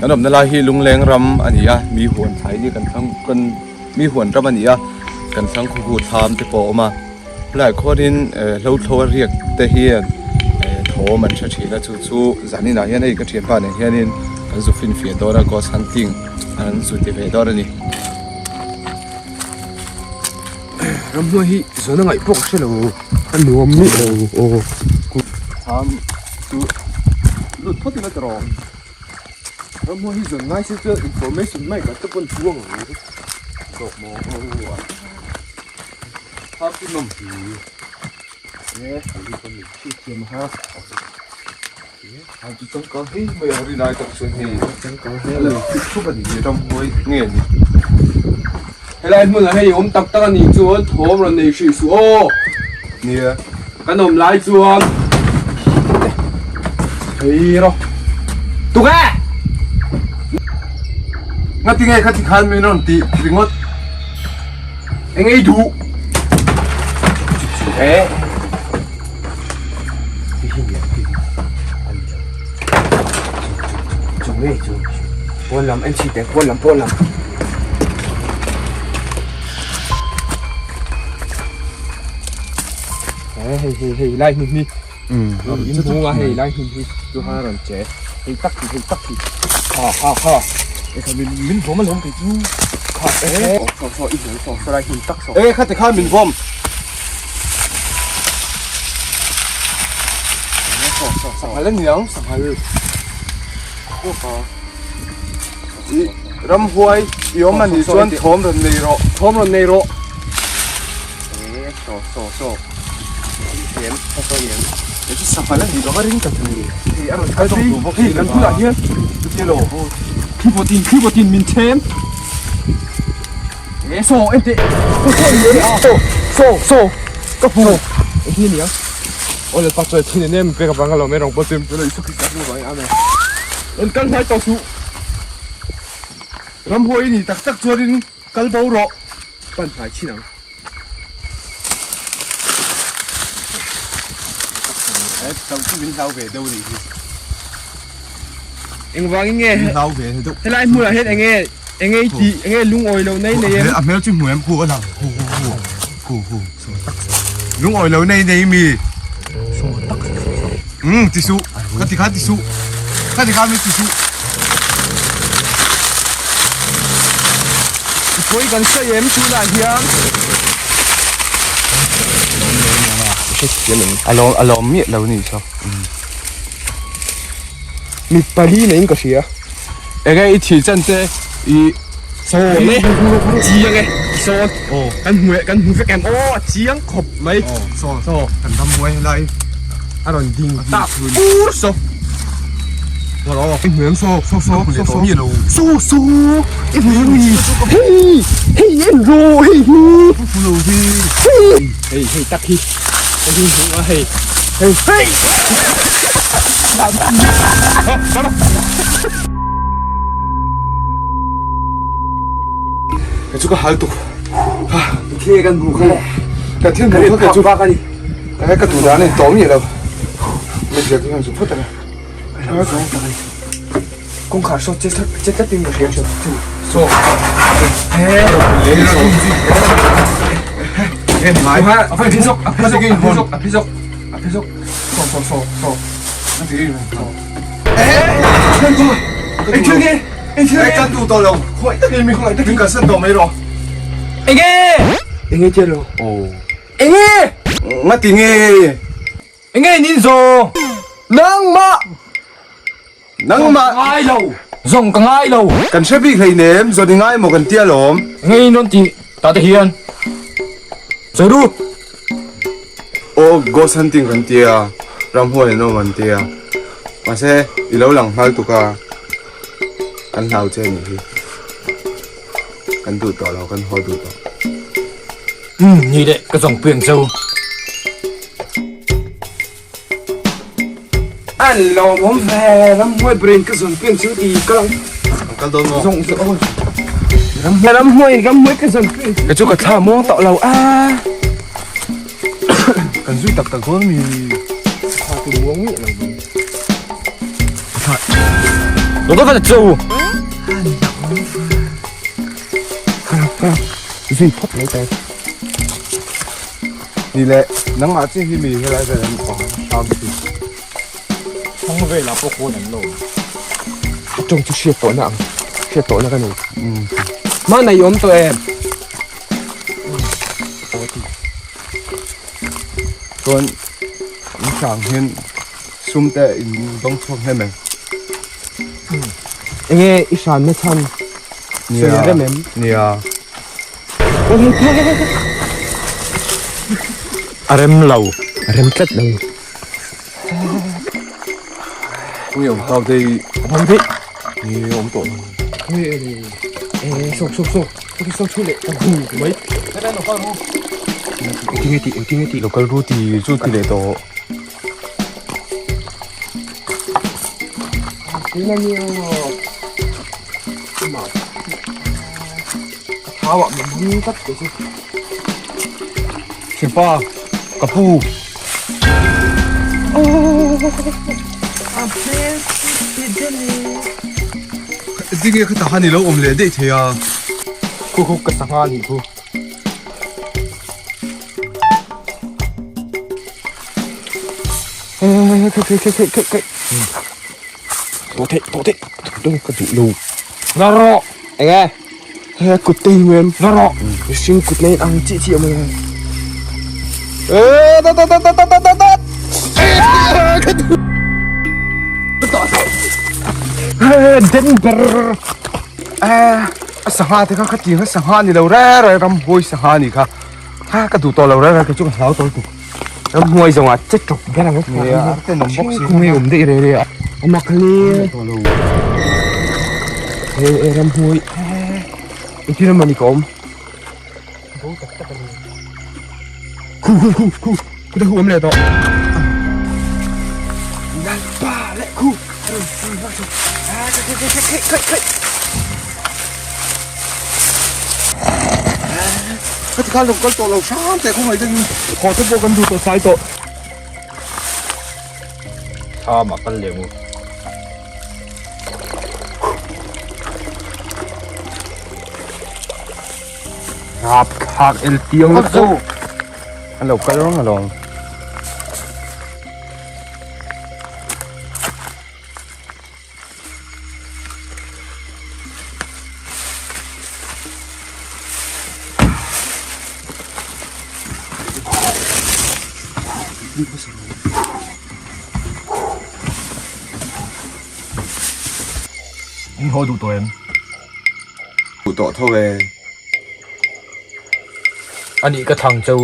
Kan awmna lai hi Lungleng ram a ni a, mi huan thlai hi kan thlang kan mi huan ram a ni a, kan thlang khaw hu thlam te pawh a awm a, helaiah khuanin hlo thlo a riak te hian thawm an hre thin a, chu chu zaninah hian hei ka thianpa nen hianin kan zu finfiah dawn a, ghost hunting an zu ti ve dawn a ni. Ramhnuai hi zawn a ngaih pawh ka hre lo a nuam miah lo aw. Thlam chu lut phawt ila tawh rawh. Ramhnuai hi zawn ngai se chuan information mai kan te pawn thu ang ang zawk maw aw. Thlam chu nawm hi. E an lut a ni hriat thiam a ha. Thlam chu changkang hei mai ang rinai tak chuan hei changkang hle a lo thup thup a ni hi ramhnuai nge ni. Helai hmunah hei awm tak tak a nih chuan thawm rawn nei hrih suh aw. Nia. Kan awm lai chuan hei rawh. Tuk e! Ngati nge khati khan min rawn tih ringawt. Eng ei duh. E. Chung nge chung. Pawn lam en chhi teh pawn lam pawn lam. Hei hei hei hei lai hmun hi. In hung a hei lai hmun hi chu ha rawn che. Hei tak hi hei tak hi. Kha kha kha. E kha min min vawm alawm kei chu. Kha e. Saw saw i hmu saw saw lai hmun tak saw. E kha ti khan min vawm. Sanghal a niang sanghal. I ramhuai i awm a nih chuan thawm rawn nei rawh. Thawm rawn nei rawh. E saw saw saw. I em saw saw i em. Hei chu sanghal a nih loh a ring tak a ni. Hei a rawn kal phei hei kan bulah hian. Chuti lo. Thlipawtin thlipawtin min chhem. E saw en teh. Saw saw i em. Saw saw saw ka hmu. Eng hi a ni ang. Aw le pa chawi thin en em pek avang alawm e rawng pawh chu em chu lo i suk i sak nu vangin amen. En kal hnai tawh suh. Ramhuai i nih tak tak chuanin kal bo rawh. Pan hnai chin ang. He tho chu min hlau ve deuh nih hi. Engvangin nge Min hlau ve deuh. Helai hmunah hian enge enge i tih enge lungawi lo nei nei em? A hmel chu hmu em khu a lang khu khu khu khu khu lungawi lo nei nei mi. Um ti suh ka ti kha ti suh ka ti kha mi ti suh. Pawih kan sawi em tunah hian. A lawm a lawm miah lo ni saw. Mi pali neiin ka hria. Enge i thih chan te i Saw le chiang e saw kan hmu kan hmu vek em aw a chiang khawp mai saw saw kan ram huai helai a rawn ding tak pur saw I hmu em saw saw saw saw saw saw saw i hmu em ni hei hei en rawh hei hi hei hei hei tak hi hei hi hmu a hei hei hei Ka chu ka hal tuk Thil kan hmu kha ka thil hmu kha ka chu bak ani ka tu dan in tawm ni lo me zia chu han zu phawt ang Kawngkhar saw che che tlat in ka hria thin chu. Saw. He ngai. A phi zawk a phi zawk a phi zawk a phi zawk a phi zawk. Saw saw saw saw. Eng thil nge? Eng thil nge? Kan duh tawh lo. Khawi takin mi khawngaih takin kalsan tawh mai rawh. Enge? Enge tia lo? Enge? Ngati nge? Enge in in zawng? Nangmah! Nangmah! Ngai lo! Zawng ka ngai lo! Kan hre bik hleinem, zawn i ngai maw kan tia lawm. Enge in rawn tih tah te hian? Sawi ru! Aw, ghost hunting kan tia, ramhuai an awm an tia. Mahse, i lo lang nghal tuk a, kan hlau che anih hi. Kan duh tawh lo, kan haw duh tawh. Umm, ni leh ka zawng pui ang cho. An lawmawm ve, ramhuai brain ka zawn pui ang chu ti ka lang. An kal dawn maw? Zawng zawng. Ramhuai ramhuai ramhuai ka zawn pui ang chu. Ka chu ka thla muang tawh lo a. Kan zui tak tak dawn mi. Thla tu muang miah lo mai. Thla. Lo kal vat chu. Zui phawt mai teh. Ni leh nangmah chiah hi mi helai vel an awm hrang si. Thang velah pawh khawn an lo. A tawng chu hriat tawhna ang hriat tawhna ka nei. Hmanah i awm tawh em? Chuan in hrang hian sum te in dawng chhuak hnem em? Enge i hranna chhan sawi a rem em? Nia. A rem lo. A rem tlat lo. Ui awm tau te i. Awm daih. Ni awm tawh lo. Ui e sawk sawk sawk. Ka sawk thu leh ka hu mai. Engtinge tih engtinge tih local ru ti chu ti leh tawh. Ka thau ah min hmang tlat kei chu. Thianpa ka pu. Tinge kha tahan i lo awm leh daih thei a. Khu khu ka sangha a nih khu. A sangha te kha khatiang a sangha a ni lo reng reng ramhuai sangha a nih kha. Ha ka duh tawh lo reng reng kei chu ka hlau tawh lutuk. Ramhuai zawng ah che tawp ber ang Nia a ten awm bawk si. Khawng hi awm daih reh reh a. A mak hle. Tawh lo. E e ramhuai engtin emaw ni ka awm. Bo tak tak a ni. Khu khu khu khu khu te khu awm leh tawh. Lalpa leh khu. Khati khan lo kal tawh lo hram teh khawngaih deuhin haw te pawh kan duh tawh sai tawh. Thlam ah kal leh ang u. Rap thlak el tiang lutuk. An lo kal reng alawm. In haw duh tawh em? Duh tawh tho e. Anih ka thlang cheu.